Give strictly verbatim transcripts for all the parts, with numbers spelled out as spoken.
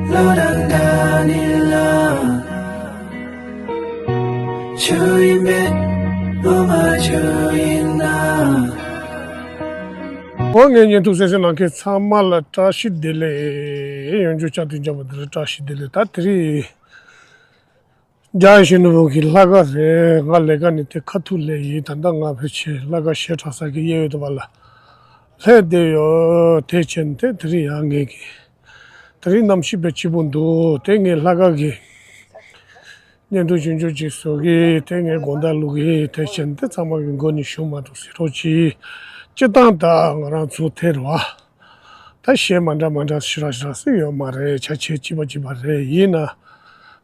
བློ་རང་འདྲ་ནི་ལ། ཆུ་ཡིན་མེད་བློ་མ་ཆུ་ཡིན་ན། འོ་ངའི་བརྙན་ཐུང་གསན་གཟིགས་གནང་མཁན་ཚང་མ་ལ་བཀྲ་ཤིས་བདེ་ལེགས། ཡོན་ཆུ་ཆ་དུས་འཇམ་པོ་འདི་ལ་བཀྲ་ཤིས་བདེ་ལེགས། ད་དེ་རིང་རྒྱ་གཞུང་ནོར་བུ་གི་ལྷ་ཁང་རེད། ང་ལས་ཀ་ནི་དེ་ཁ་ཐུག་ལས་ཡིན། ད་ལྟ་ང་ཕལ་ཆེར་ལྷ་ཁང་བྱེ་བྲག་ས་གི་གཡས་གཡོན་དུ་བ་ལ་སླེབས་བསྡད་ཡོད། དེ་བྱས་ནས་དེ་རིང་ཡང་ངེད་ཀྱི་དེ་རིང་གནམ་གཤིས་དཔེ་སྐྱིད་པོ་འདུག་དེ་ངས་ལྷ་ཁང་གི་བརྙན་ཐུང་ཆུང་ཆུང་ཅིག་བཟོ་གི། དེ་ངས་དགོང་དག་བླུག་གི། དེ་བྱས་ནས་དེ་ཚང་མ་གི་མགོ་ནས་ཞུ་མ་གཏོགས་ཟེར་རོགས་གྱིས། སྤྱིར་བཏང་ད་ང་རང་ཚོ་དེ་རེད་བ། ད་གཞས་མ་འདྲ་མ་འདྲ་ཞེ་དྲག་ཞེ་དྲག་ཟེར་ཡོད་མ་རེད། ཆ་ཆེ་གཅིག་པ་གཅིག་པ་རེད། ཡིན་ན་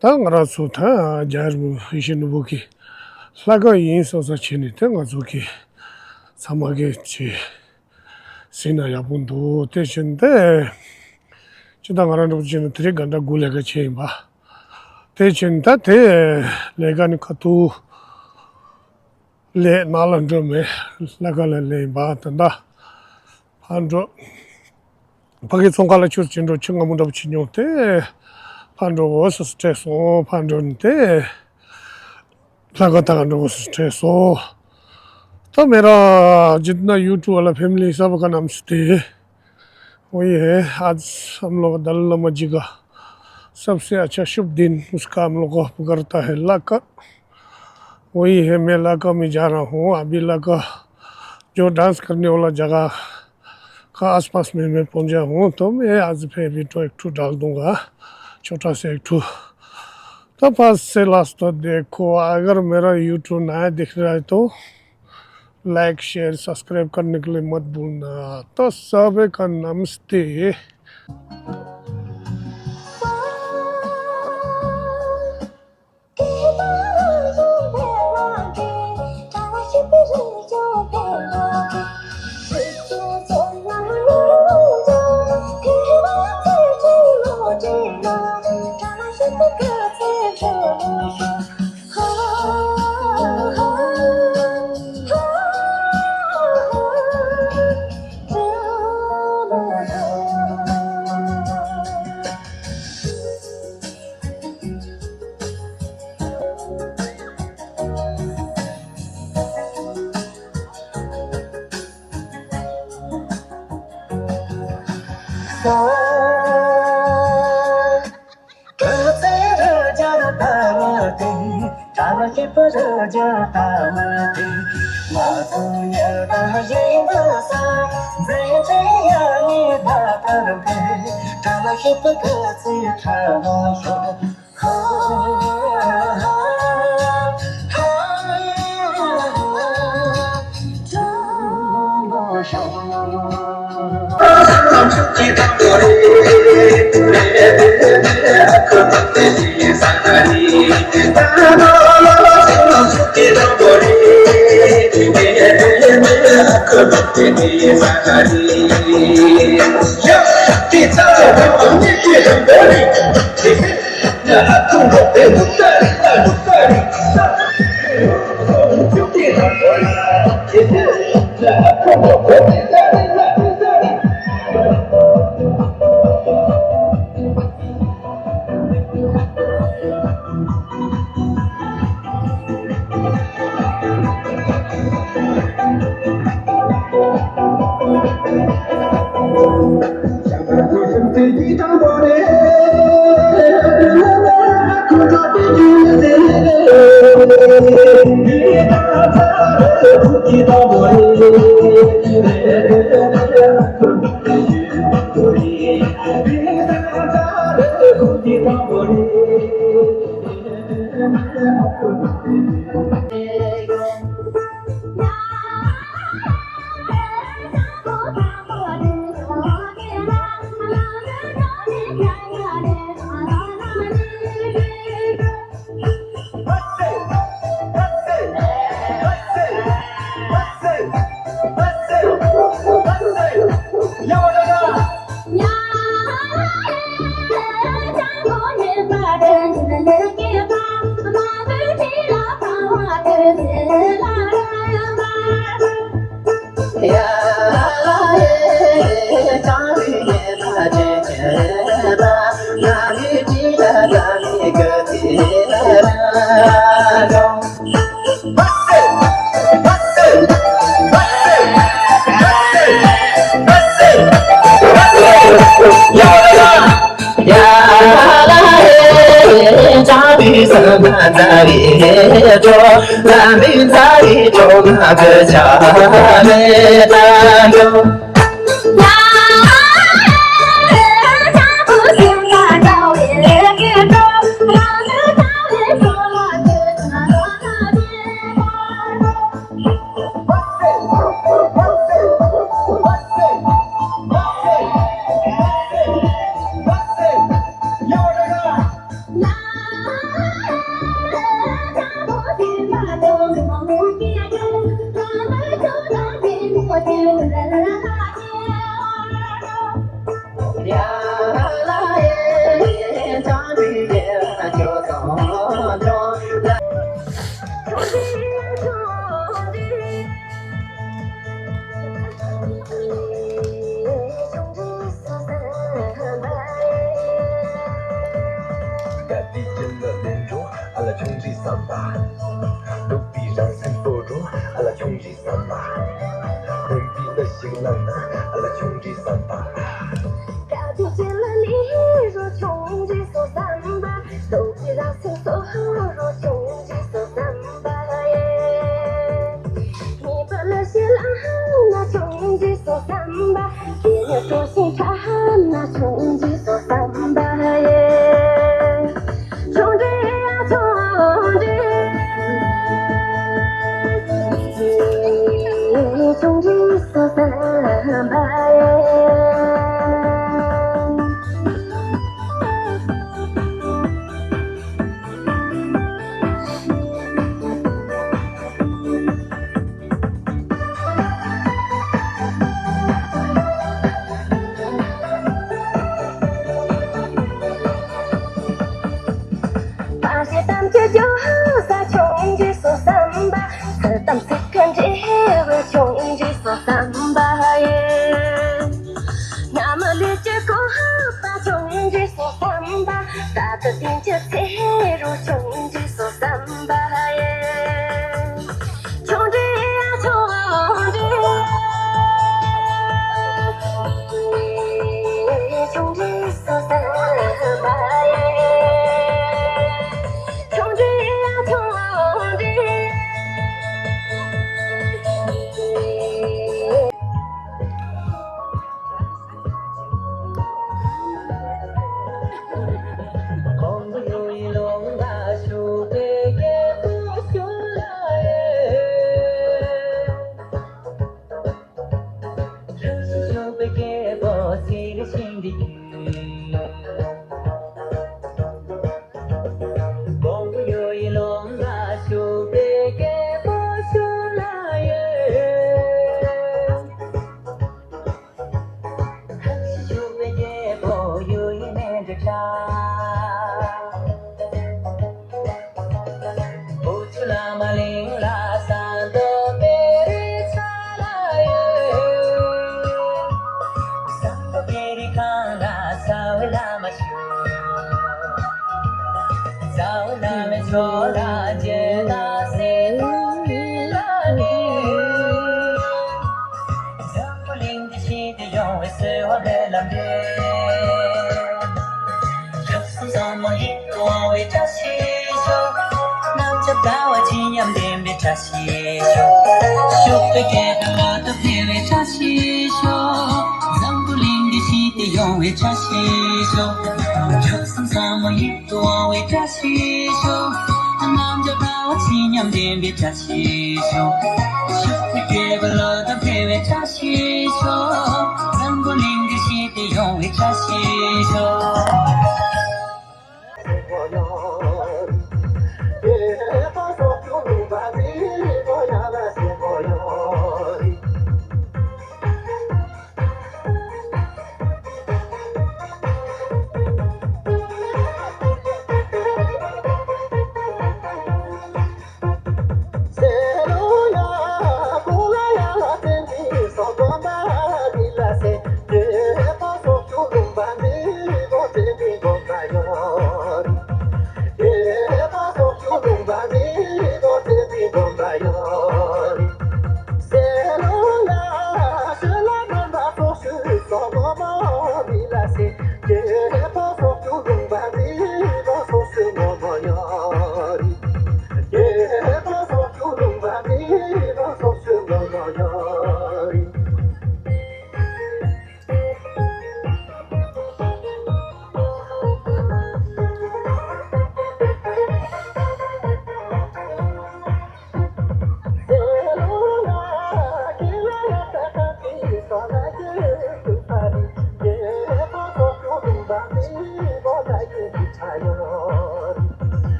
ད་ང་རང་ཚོ་ད་རྒྱལ་བ་ཡིད་བཞིན་ནོར་བུ་གི་ལྷ་ཁང་ཡིན་བསམ་བསམ་བྱས་ནས་དེ་ང་ཚོ་གི་ཚང་མ་གི་ཅིག་གཟིགས་ན་ཡག་པོ་འདུག་དེ་བཞིན་དེ་ཅི་ད་ང་རང་འགྲོ་བྱས་ནས་དེ་རིང་ག་འདྲ་དགུ་ལས་ཀ་བྱས་ཡིན་པ། དེ་བཞིན་ད་དེ་ལས་ཀ་ནི་ཁ་ཐུག་ལས་ནང་ལ་འགྲོ་མེད། ལྷ་ཁང་ལ་ལས་ཡིན་པ། ད་ད་ཕར་འགྲོ། ཕ་གི་ཚོང་ཁང་ལ་ཆུ་ཕྱིན་འགྲོ། ཆུ་སྔ་མོ་འདྲ་པོ་ཕྱིན་མྱོང་། དེ་ཕར་འགྲོ་འོ་ཟེར་སྤྲད་སོང་། ཕར་འགྲོ་ནས་དེ་ལྷ་ཁང་ད་ག་འགྲོ་འོ་ཟེར་སྤྲད་སོང་། तो मेरा जितना YouTube वाला फैमिली, सबका नमस्ते। वही है, आज हम लोग दलाई लामा जी का सबसे अच्छा शुभ दिन, उसका हम लोग को पुकारता है लाकर। वही है, मैं लाकर में जा रहा हूँ। अभी लाकर जो डांस करने वाला जगह का आसपास में मैं पहुंचा हूँ, तो मैं आज पे वीडियो एक ठो डाल दूंगा, छोटा सा एक ठो। तो फर्स्ट से लास्ट तक देखो। अगर मेरा यूट्यूब नया दिख रहा है तो लाइक, शेयर, सब्सक्राइब करने के लिए मत भूलना। तो सभी का नमस्ते।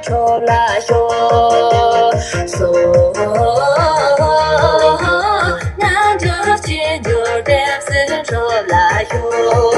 འཕྲོ་ལ་ཤོག་སོ། ང་འདྲ་ཅི་འགྱུར་དེབ་སེ་འཕྲོ་ལ་ཤོག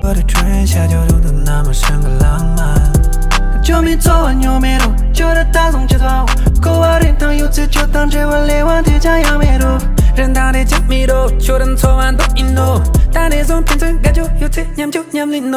But the train shadow to the number single long man. Cho mi cho nyo me ro, cho da ta song che tao. Ko wa ren tang yu tse cho tang che wa le wan te cha ya me ro. Ren tang de cha mi ro, cho ren cho wan do in no. Ta de song ten ten ga cho yu tse nyam cho nyam lin no.